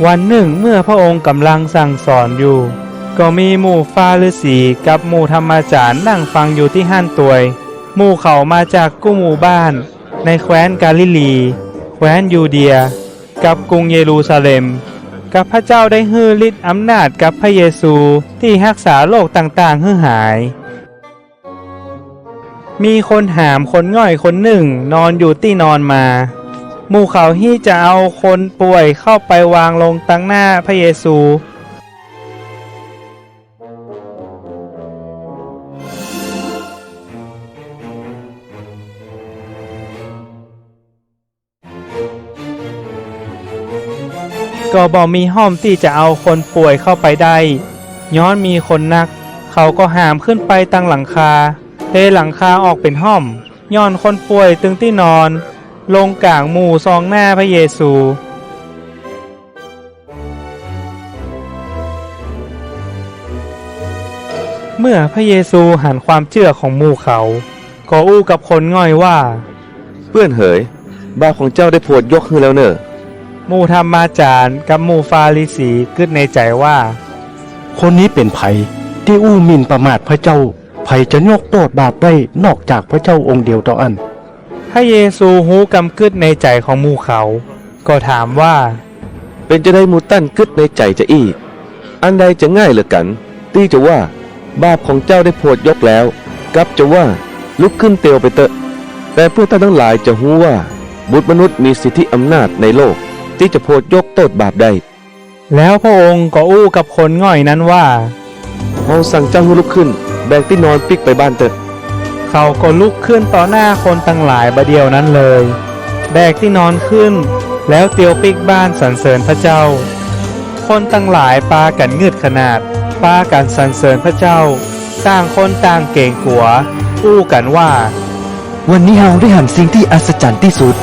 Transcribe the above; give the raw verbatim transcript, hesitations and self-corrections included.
วันนึ่งเมื่อพระองค์ก่ำลังสั่งสอนอยู่ ก็มีหมู่ฟาริสีกับหมู่ธรรมาจ๋ารย์นั่งฟังอยู่ตี้หั้นตวย หมู่เขามาจากกู้หมู่บ้านในแคว้นกาลิลี แคว้นยูเดีย กับกรุงเยรูซาเล็ม กับพระเจ้าได้หื้อฤทธิ์อำนาจกับพระเยซูตี้ฮักษาโรคต่างๆ หื้อหาย มีคนหามคนง่อยคนนึ่งนอนอยู่ตี้นอนมา หมู่เขาฮิจะเอาคนป่วยเข้าไปวางลงตังหน้าพระเยซู ก็บ่มีฮ่อมตี้จะเอาคนป่วยเข้าไปได้ ย้อนมีคนนัก เขาก็หามขึ้นไปตังหลังคา เทหลังคาออกเป๋นฮ่อม หย่อนคนป่วยตึงตี้นอน ลงก๋างหมู่ซองหน้าพระเยซู เมื่อพระเยซูหันความเจื้อของหมู่เขา ก็อู้กับคนง่อยว่า เปื้อนเหย บาปของเจ้าได้โผดยกหื้อแล้วเน่อ หมู่ธรรมาจ๋ารย์กับหมู่ฟาริสีกึ๊ดในใจ๋ว่า คนนี้เป๋นใผ ตี้อู้หมิ่นประมาทพระเจ้า ใผจะยกโต้ษบาปได้นอกจากพระเจ้าองค์เดียวเต้าอั้น พระเยซูฮู้กำกึ๊ดในใจ๋ของหมู่เขา ก็ถามว่า เป๋นจาใดหมู่ต้านกึ๊ดในใจ๋จาอี้ อันใดจะง่ายเหลือกั๋น ตี้จะว่า บาปของเจ้าได้โผดยกแล้ว กับจะว่า ลุกขึ้นเตียวไปเต๊อะ แต่เปื้อต้านตังหลายจะฮู้ว่า บุตรมนุษย์มีสิทธิอำนาจในโลก ตี้จะโผดยกโต้ษบาปได้ แล้วพระองค์ก็อู้กับคนง่อยนั้นว่า เฮาสั่งเจ้าหื้อลุกขึ้น แบกตี้นอนปิ๊กไปบ้านเต๊อะ เขาก็ลุกขึ้นต่อหน้าคนตังหลายบ่าเดี่ยวนั้นเลย แบกตี้นอนขึ้น แล้วเตียวปิ๊กบ้านสรรเสริญพระเจ้า คนตังหลายปากั๋นงืดขนาด ปากั๋นสรรเสริญพระเจ้า ต่างคนต่างเก๋งกั๋ว อู้กั๋นว่า วันนี้เฮาได้หันสิ่งตี้อัศจรรย์ตี้สุด